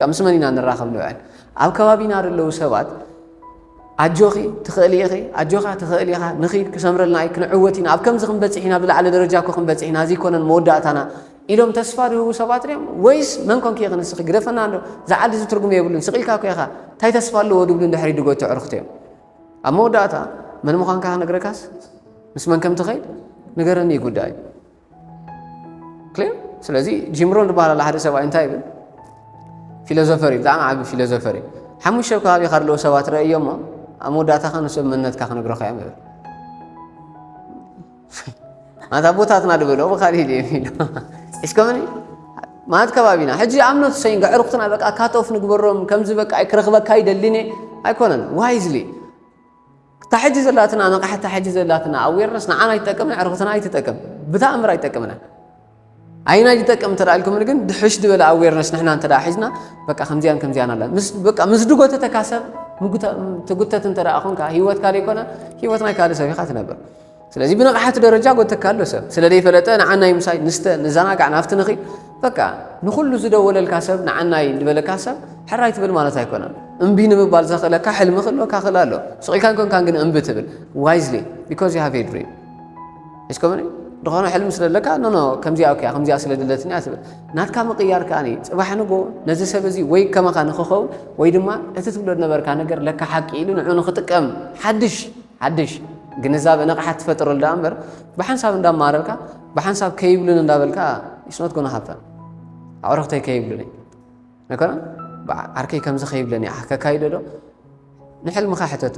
ምስ መን ኢና ንራኸብ ንውዕል? ኣብ ከባቢና ዘለዉ ሰባት ኣጆኺ ትኽእሊ ኢኺ፣ ኣጆኻ ትኽእል ኢኻ፣ ንኺድ ክሰምረልና እዩ፣ ክንዕወት ኢና፣ ኣብ ከምዚ ክንበጽሕ ኢና፣ ብላዕሊ ደረጃ እኮ ክንበጽሕ ኢና፣ እዚ ኣይኮነን መወዳእታና ኢሎም ተስፋ ዝህቡ ሰባት ድዮም? ወይስ መን ኮንኪ ኢኺ ንስኺ ግደፈና እንዶ፣ እዚ ዓዲ እዚ ትርጉም የብሉን፣ ስቕ ኢልካ እኮ ኢኻ፣ እንታይ ተስፋ ኣለዎ ዝብሉ እንድሕር ይድጎቱ ኣዕሩኽቲ እዮም። ኣብ መወዳእታ መን ምዃንካ ክነግረካስ ምስ መን ከም ትኸይድ ንገረኒ እዩ ጉዳይ። ክሊር? ስለዚ ጂም ሮን ዝበሃል ኣሎ ሓደ ሰብኣይ እንታይ ይብል? ፊሎዞፈር እዩ፣ ብጣዕሚ ዓቢ ፊሎዞፈር እዩ። ሓሙሽተ ኣብ ከባቢኻ ዘለዉ ሰባት ረእዮሞ ኣብ መወዳእታኻ ንሶም መንነትካ ክነግሩኻ እዮም ይብል። ማለት ኣቦታትና ዝበልዎ ብኻሊእ ኢሉ እዮም ኢሉ። ሒዝኮምኒ? ማለት ከባቢና ሕጂ ኣምኖት ሰይን ኣዕሩኽትና በቃ ካት ኦፍ ንግበሮም፣ ከምዚ በቃ ክረኽበካ ይደሊኒ ኣይኮነን። ዋይዝሊ እታ ሕጂ ዘላትና ንቕሓት፣ እታ ሕጂ ዘላትና ኣዌርነስ ንዓና ኣይትጠቅምን፣ ኣዕሩኽትና ኣይትጠቅም፣ ብተኣምር ኣይትጠቅምና። ኣይና ይጠቅም እንተ ደኣ ኢልኩምኒ ግን ድሕሽ ዝበለ ኣዌርነስ ንሕና እንተ ደኣ ሒዝና፣ በቃ ከምዚያን ከምዚያን ኣላ። ምስ፣ በቃ ምስ ድጎተተካ ሰብ ምጉተ-፣ ትጉተት እንተ ደኣ ኾንካ፣ ህይወትካ ዘይኮነ፣ ህይወት ናይ ካልእ ሰብ ኢኻ ትነብር። ስለዚ ብንቕሓት ደረጃ ጎተካ ኣሎ ሰብ። ስለ ዘይፈለጠ ንዓናይ ምሳይ ንስተ፣ ንዘናጋዕ፣ ናብቲ ንኺድ፣ በቃ ንኹሉ ዝደወለልካ ሰብ፣ ንዓናይ ዝበለካ ሰብ ሕራይ ትብል ማለት ኣይኮነን። እምቢ ንምባል ዘኽእለካ ሕልሚ ክህልወካ ክእል ኣሎ። ስቕ ኢልካን ኮንካን ግን እምቢ ትብል። ዋይዝሊ፣ because you have a dream። እስከምኒ ዝኾነ ሕልሚ ስለ ዘለካ፣ ኖ፣ ኖ፣ ከምዚኣ እኮ እያ፣ ከምዚኣ ስለ ድለትኒ እያ ትብል። ናትካ ምቕያር ከኣኒ፣ ጽባሕ ንጎ ነዚ ሰብ እዚ ወይ ከማኻ ንኽኸውን፣ ወይ ድማ እቲ ትብሎ ዝነበርካ ነገር ለካ ሓቂ ኢሉ ንዕኡ ንኽጥቀም ሓድሽ፣ ሓድሽ ግንዛበ ንቕሓት ትፈጥረሉ ደኣ እምበር፣ ብሓንሳብ እንዳማረርካ፣ ብሓንሳብ ከይብሉን እንዳበልካ፣ it's not gonna happen። ኣዕሩኽተይ ከይብሉኒ። ኣይኮነን? በዓ-፣ ዓርከይ ከምዚ ከይብለኒ፣ ኣሕ፣ ከካይዶ ዶ? ንሕልምኻ ሕተቶ።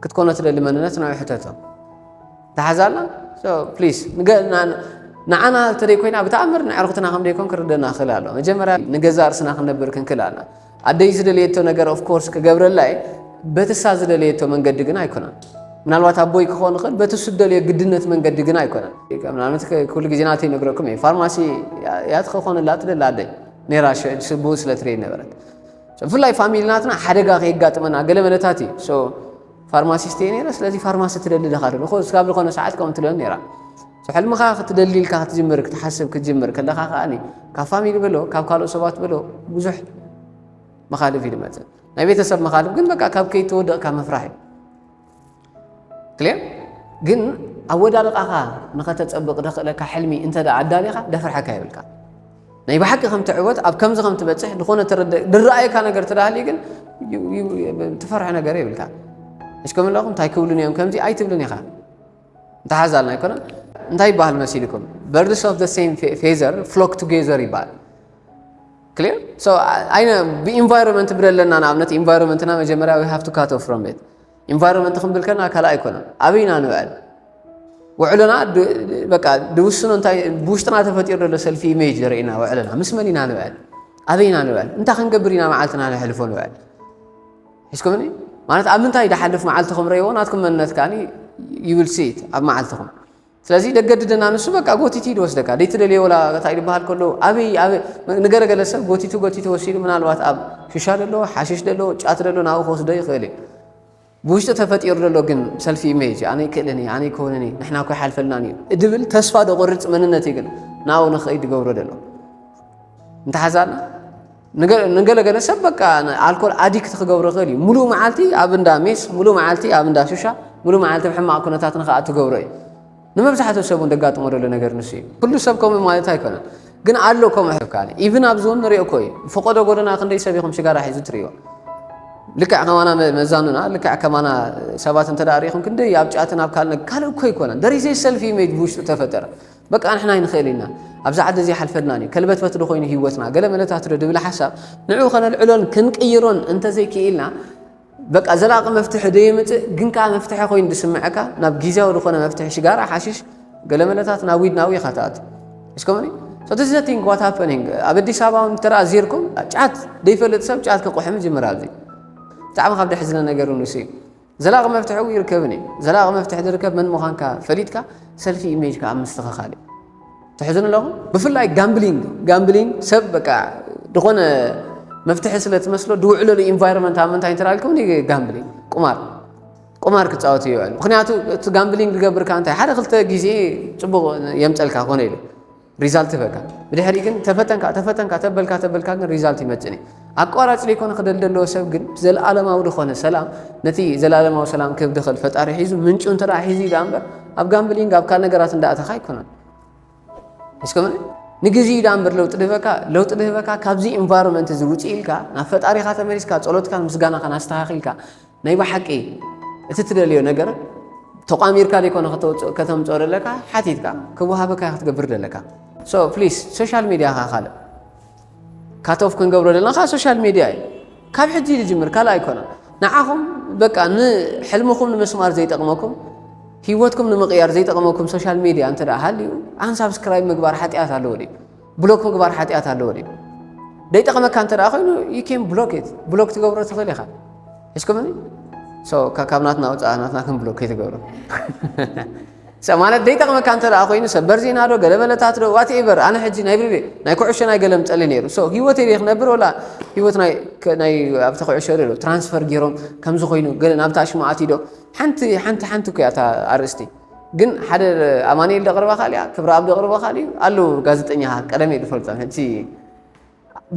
ክትኮኖ ትደሊ መንነት ንዑ ሕተቶ። ተሓዛልና? So, ፕሊስ፣ ንገ-፣ ና-፣ ንዓና እንተደይ ኮይና፣ ብተኣምር ንዕርኽትና ከም ደይኮን ክርደና ክእል ኣሎ። መጀመርያ ንገዛእ ርእስና ክንነብር ክንክእል ኣለና። ኣደይ ዝደለየቶ ነገር፣ ኦፍ ኮርስ፣ ክገብረላ እየ። በቲ እሳ ዝደለየቶ መንገዲ ግን ኣይኮነን። ምናልባት ኣቦይ ክኾን ይኽእል፣ በቲ እሱ ዝደለዮ ግድነት መንገዲ ግን ኣይኮነን። ከም ንኣብነት፣ ከ-፣ ኩሉ ግዜ ናተይ ይነግረኩም እየ። ፋርማሲ እያ፣ እያ ትኸኾንላ ትደሊ ኣደይ ነይራ፣ ሸ-፣ ስቡእ ስለ ትረይ ነበረት። So፣ ብፍላይ ፋሚሊ ናትና ሓደጋ ከየጋጥመና ገለ መለታት እዩ። So፣ ፋርማሲስት እየ ነይረ፣ ስለዚ ፋርማሲ ትደሊ ዲኻ? ትብል። እኮ፣ እስካብ ዝኾነ ሰዓት ከምኡ ትብለኒ ነይራ። So፣ ሕልምኻ ክትደሊ ኢልካ ክትጅምር፣ ክትሓስብ ክትጅምር ከለኻ ከኣኒ፣ ካብ ፋሚሊ በሎ፣ ካብ ካልኦት ሰባት በሎ፣ ብዙሕ መኻልፍ እዩ ዝመጽእ። ናይ ቤተሰብ መኻልፍ ግን በቃ ካብ ከይተወደቕካ ምፍራሕ እዩ። ክሊር? ግን ኣወዳድቓኻ ንኸተጸብቕ ደኽእለካ ሕልሚ እንተ ደኣ ኣዳሊኻ፣ ደፍርሐካ የብልካ። ናይ ብሓቂ ከም ትዕወት፣ ኣብ ከምዚ ከም ትበጽሕ፣ ዝኾነ ተረደ-፣ ድረኣየካ ነገር ተዳህልዩ ግን፣ ዩ-፣ ዩ-፣ ትፈርሐ ነገር የብልካ። እስከም ኣለኹም እንታይ ክብሉን እዮም ከምዚ ኣይትብልን ኢኻ። እንተሓዛልና ኣይኮነን? እንታይ ይበሃል መሲልኩም? Birds of the same fe-፣ feather flock together ይበሃል። ክሊር? So፣ ኣይነ፣ ብኢንቫይሮንመንት ብለለና፣ ንኣብነት ኢንቫይሮንመንትና መጀመርያ we have to cut off from it። ኢንቫይሮንመንት ክንብል ከለና ካልእ ኣይኮነን። ኣበይና ንውዕል? ውዕሎና ድ-፣ በቃ ድውስኖ እንታይ ብውሽጥና ተፈጢሩ ዘሎ ሰልፊ ኢሜጅ ዘርእየና ውዕሎና። ምስ መን ኢና ንውዕል? ኣበይና ንውዕል? እንታይ ክንገብር ኢና መዓልትና ነሕልፎ ንውዕል? ሒዝኩምኒ? ማለት ኣብ ምንታይ ድሓልፍ መዓልትኹም ረእይዎ፣ ናትኩም መንነት ከኣኒ you will see it ኣብ መዓልትኹም። ስለዚ ደገድደና ንሱ በቃ ጎቲቱ እዩ ዝወስደካ። ደይትደልዮ ወላ እንታይ ዝበሃል ከሎ ኣበይ፣ ኣበይ፣ ንገለ ገለ ሰብ ጎቲቱ፣ ጎቲቱ ወሲዱ ምናልባት ኣብ ሽሻ ደሎ፣ ሓሽሽ ደሎ፣ ጫት ደሎ ናብኡ ክወስዶ ይኽእል እዩ። ብውሽጢ ተፈጢሩ ዘሎ ግን ሰልፊ ኢሜጅ፣ ኣነ ይክእልን እየ፣ ኣነ ይከውንን እየ፣ ንሕና እኮ ይሓልፈልናን እዩ ድብል ተስፋ ደቆርጽ መንነት እዩ ግን ናብኡ ንኽኸይድ ዝገብሮ ዘሎ። እንተሓዛልና ንገ-፣ ንገለገለ ሰብ በቃ ኣልኮል ኣዲክት ክገብሮ ይኽእል እዩ። ሙሉእ መዓልቲ ኣብ እንዳ ሜስ፣ ሙሉእ መዓልቲ ኣብ እንዳ ሹሻ፣ ሙሉእ መዓልቲ ኣብ ሕማቕ ኩነታት ንኽኣቱ ክገብሮ እዩ። ንመብዛሕትኡ ሰብ እውን ደጋጥሞ ዘሎ ነገር ንሱ እዩ። ኩሉ ሰብ ከምኡ ማለት ኣይኮነን። ግን ኣሎ ከምኡ ሕብካኒ። ኢቭን ኣብዚ እውን ንሪኦ እኮ እዩ። ፈቐዶ ጎደና ክንደይ ሰብ ኢኹም ሽጋራ ሒዙ ትርእይዎ? ልክዕ ከማና መ-፣ መዛኑና፣ ልክዕ ከማና ሰባት እንተ ደኣ ርኢኹም ክንደይ ኣብ ጫትን ኣብ ካልእ ነግ-፣ ካልእ እኮ ኣይኮነን። There is a self image ብውሽጡ ተፈጠረ። በቃ ንሕና ኣይንኽእል ኢና። ኣብዚ ዓዲ እዚ ይሓልፈናን እዩ። ከልበትበት ዶ ኮይኑ ህይወትና? ገለ መለታት ዶ ድብል ሓሳብ ንዕኡ ከነልዕሎን ክንቅይሮን እንተዘይክኢልና፣ በቃ ዘላቂ መፍትሒ ደየምጽእ፣ ግን ከኣ መፍትሒ ኮይኑ ዝስምዐካ ናብ ግዝያዊ ዝኾነ መፍትሒ ሽጋራ፣ ሓሽሽ፣ ገለ መለታት ናብ ዊድ ናብ ኢኻ ትኣቱ። እስከምኒ? So this is the thing what happening። ኣብ ኣዲስ ኣበባ እውን እንተ ደኣ ዚርኩም ጫት ደይፈልጥ ሰብ ጫት ክቁሕም ይጅምር ኣብዚ። ብጣዕሚ ካብ ደሕዝነ ነገር እውን ንሱ እዩ። ዘላቂ መፍትሒ እውን ይርከብን እዩ። ዘላቂ መፍትሒ ዝርከብ መን ምዃንካ ፈሊጥካ ሰልፊ ኢሜጅካ ኣብ ምስትኽኻል እዩ። ትሕዝኑ ኣለኹም? ብፍላይ ጋምብሊንግ፣ ጋምብሊንግ ሰብ በቃ ዝኾነ መፍትሒ ስለ ትመስሎ ድውዕለሉ ኢንቫይሮንመንት ኣብ ምንታይ እንተ ደኣ ኢልኩም ጋምብሊንግ፣ ቁማር፣ ቁማር ክጻወት ይውዕል። ምኽንያቱ እቲ ጋምብሊንግ ዝገብር ከኣ እንታይ ሓደ ክልተ ግዜ ጽቡቕ የምጸልካ ኮነ ኢሉ። ሪዛልት በካ። ብድሕሪ ግን ተፈተንካ ተፈተንካ ተበልካ ተበልካ ግን ሪዛልት ይመጽእ። ኣቋራጭ ዘይኮነ ክደል ዘለዎ ሰብ ግን ዘለኣለማዊ ዝኾነ ሰላም፣ ነቲ ዘለኣለማዊ ሰላም ክህብ ድኽእል ፈጣሪ ሒዙ፣ ምንጩ እንተ ደኣ ሒዙ እዩ ደኣ እምበር፣ ኣብ ጋምብሊንግ ኣብ ካልእ ነገራት እንዳኣተኻ ኣይኮነን። እስከ ንግዜ እዩ ደኣ እምበር ለውጢ ድህበካ። ለውጢ ድህበካ ካብዚ ኢንቫይሮንመንት እዚ ውፅእ ኢልካ ናብ ፈጣሪኻ ተመሊስካ ጸሎትካን ምስጋናኻን ኣስተኻኺልካ ናይ ብሓቂ እቲ ትደልዮ ነገር ተቋሚርካ ዘይኮነ ከተውፅእ- ከተምፅኦ ደለካ፣ ሓቲትካ ክወሃበካ ክትገብር ደለካ። ሶ ፕሊስ ሶሻል ሚድያ ካ ካልእ ካቶፍ ክንገብሮ ዘለና ካብ ሶሻል ሚድያ እዩ። ካብ ሕጂ ዝጅምር ካልእ ኣይኮነን። ንዓኹም በቃ ንሕልምኹም ንምስማር ዘይጠቕመኩም፣ ህይወትኩም ንምቕያር ዘይጠቕመኩም ሶሻል ሚድያ እንተ ደኣ ሃልዩ፣ ኣንሳብስክራይብ ምግባር ሓጢኣት ኣለዎ ድዩ? ብሎክ ምግባር ሓጢኣት ኣለዎ ድዩ? ዘይጠቕመካ እንተ ደኣ ኮይኑ you can block it። ብሎክ ትገብሮ ትኽእል ኢኻ። ሒዝኩምኒ? ሶ ካብ ናትና ውፃእ፣ ናትና ከም ብሎክ ከይትገብሮ። ሰብ ማለት ዘይጠቕመካ እንተ ደኣ ኮይኑ ሰብ በርዚና ዶ ገለመለታት ዶ ዋትኤቨር። ኣነ ሕጂ ናይ ብልቤ ናይ ኩዕሾ ናይ ገለ ምጸሊ ነይሩ። ሶ ህይወተይ ደይ ክነብር ወላ ህይወት ናይ ከ- ናይ ኣብቲ ኩዕሾ ዶ ትራንስፈር ገይሮም ከምዚ ኮይኑ ገለ ናብታ ሽማዓት ዶ ሓንቲ ሓንቲ ሓንቲ እኮ እያ እታ ኣርእስቲ። ግን ሓደ ኣማኑኤል ደቕርባ ካልያ ክብረ ኣብ ደቕርባ ካልዩ ኣለዉ ጋዜጠኛ ቀደም እየ ዝፈልጦም። ሕጂ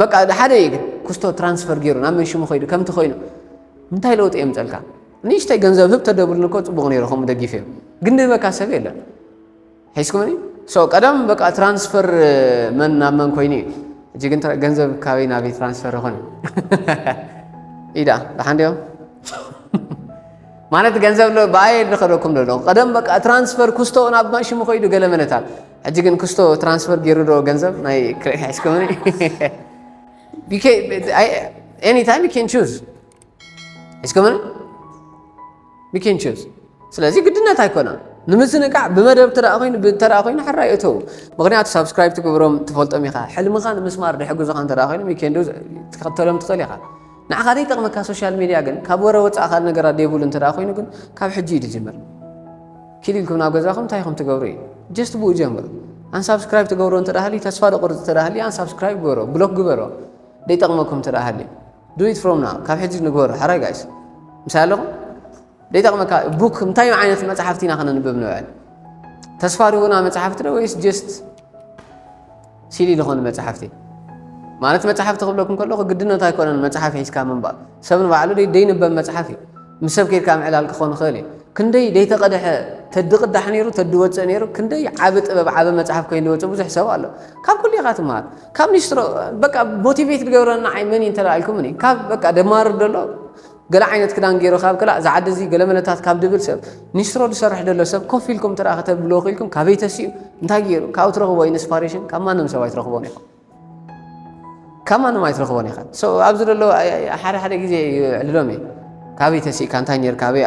በቃ ሓደ እዩ ግን ክስቶ ትራንስፈር ገይሩ ናብ መን ሽሙ ከይዱ ከምቲ ኮይኑ እንታይ ለውጢ የምፀልካ? ንእሽተይ ገንዘብ ህብ ተደብሉኒ እኮ ፅቡቕ ነይሩ ከምኡ ደጊፈ። ግን ድህበካ ሰብ የለን። ሒዝኩምኒ? ሶ ቀደም በቃ ትራንስፈር መን ናብ መን ኮይኑ እዩ። ሕጂ ግን ትራ- ገንዘብ ካበይ ናበይ ትራንስፈር ይኾን? ኢዳ ደሓን ድዮም? ማለት ገንዘብ ሎ ብኣየ ዝኸደኩም ዘሎ ቀደም በቃ ትራንስፈር ክስቶ ናብ ሽሙ ከይዱ ገለ መለታት። ሕጂ ግን ክስቶ ትራንስፈር ገይሩ ዶ ገንዘብ ናይ ክልእ ሒዝኩምኒ? Anytime you can choose። ሒዝኩምኒ? You can choose። ስለዚ ግድነት ኣይኮነን። ንምዝንጋዕ ብመደብ እንተ ደኣ ኮይኑ እንተ ደኣ ኮይኑ ሕራይ እተው። ምክንያቱ ሳብስክራይብ ትገብሮም ትፈልጦም ኢኻ። ሕልምኻ ንምስማር ድሕግዙኻ እንተ ደኣ ኮይኖም you can do ትኸተሎም ትኽእል ኢኻ። ንዓኻ ዘይጠቕመካ ሶሻል ሚድያ ግን ካብ ወረ ወፃእ ካልእ ነገራት ዘይብሉ እንተ ደኣ ኮይኑ ግን ካብ ሕጂ እዩ ዝጅምር። ኪድ ኢልኩም ናብ ገዛኹም እንታይ ኢኹም ትገብሩ እዩ? ጀስት ብኡ ጀምሩ። ኣንሳብስክራይብ ትገብሮ እንተ ደኣ ሃልዩ፣ ተስፋ ደቑርፅ እንተ ደኣ ሃልዩ ኣንሳብስክራይብ ግበሮ፣ ብሎክ ግበሮ። ዘይጠቕመኩም እንተ ደኣ ሃልዩ do it from now። ካብ ሕጂ ንግበሮ። ሕራይ ጋይስ ምሳይ ኣለኹም? ዘይጠቕመካ ቡክ እንታይ ዓይነት መፅሓፍቲ ኢና ከነንብብ ንውዕል? ተስፋ ርሁና መፅሓፍቲ ዶ ወይስ ጀስት ሲሊ ዝኾኑ መፅሓፍቲ? ማለት መፅሓፍቲ ክብለኩም ከለኹ ግድነት ኣይኮነን መፅሓፍ ሒዝካ ምንባብ። ሰብ ንባዕሉ ደይ- ደይንበብ መፅሓፍ እዩ። ምስ ሰብ ከይድካ ምዕላል ክኾን ይኽእል እዩ። ክንደይ ደይተቐድሐ ተዲ ቅዳሕ ነይሩ ተዲ ወፅእ ነይሩ ክንደይ ዓቢ ጥበብ ዓቢ መፅሓፍ ኮይኑ ዝወፅእ ብዙሕ ሰብ ኣሎ። ካብ ኩሉ ኢኻ ትምሃር። ካብ ኒስትሮ በቃ ሞቲቬት ዝገብረና ዓይ መን እዩ እንተ ደኣ ኢልኩምኒ ካብ በቃ ደማርር ደሎ ገለ ዓይነት ክዳን ገይሩ ካብ ክላእ ዝዓዲ እዚ ገለ መለታት ካብ ድብል ሰብ ኒስትሮ ዝሰርሕ ደሎ ሰብ ኮፍ ኢልኩም እንተ ደኣ ከተብልዎ ክኢልኩም ካበይ ተሲኡ እንታይ ገይሩ ካብኡ ትረኽቦ ኢንስፓሬሽን ካብ ማንም ሰብ ኣይትረኽቦን ኢኹም። ካብ ማንም ኣይትረኽቦን ኢኻ። So ኣብዚ ዘሎ ሓደ ሓደ ግዜ ይዕልሎም እየ። ካበይ ተሲእካ እንታይ ነርካ ኣበይ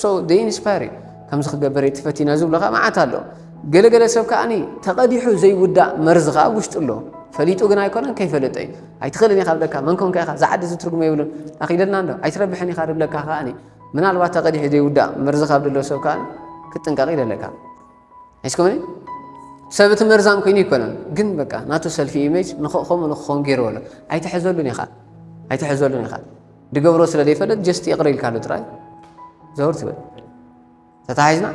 ሶ ኢንስፓየር እዩ። ከምዚ ክገብር እየ ትፈቲና ዝብሉኻ መዓት ኣሎ። ገለገለ ሰብ ከኣኒ ተቐዲሑ ዘይውዳእ መርዚ ከኣ ኣብ ውሽጡ ኣሎ። ፈሊጡ ግን ኣይኮነን ከይፈለጠ እዩ። ኣይትኽእልን ኢኻ ብለካ መን ኮንካ ኢኻ ዝዓዲ እዚ ትርጉም የብሉን ኣኺደልና እንዶ ኣይትረብሕን ኢኻ ዝብለካ ከኣኒ ምናልባት ተቐዲሑ ዘይውዳእ መርዚ ካብ ድሎ ሰብ ከኣኒ ክትጥንቀቕ ይደለካ። ሒዝኩምኒ? ሰብ እቲ መርዛም ኮይኑ ኣይኮነን ግን በቃ ናቱ ሰልፊ ኢሜጅ ንኸ- ከምኡ ንክኸውን ገይርዎ ኣሎ። ኣይትሕዘሉን ኢኻ ኣይትሕዘሉን ኢኻ ድገብሮ ስለ ዘይፈለጥ ጀስት ይቕረ ኢልካሉ ጥራይ ዘወር ትበል። ተታሒዝና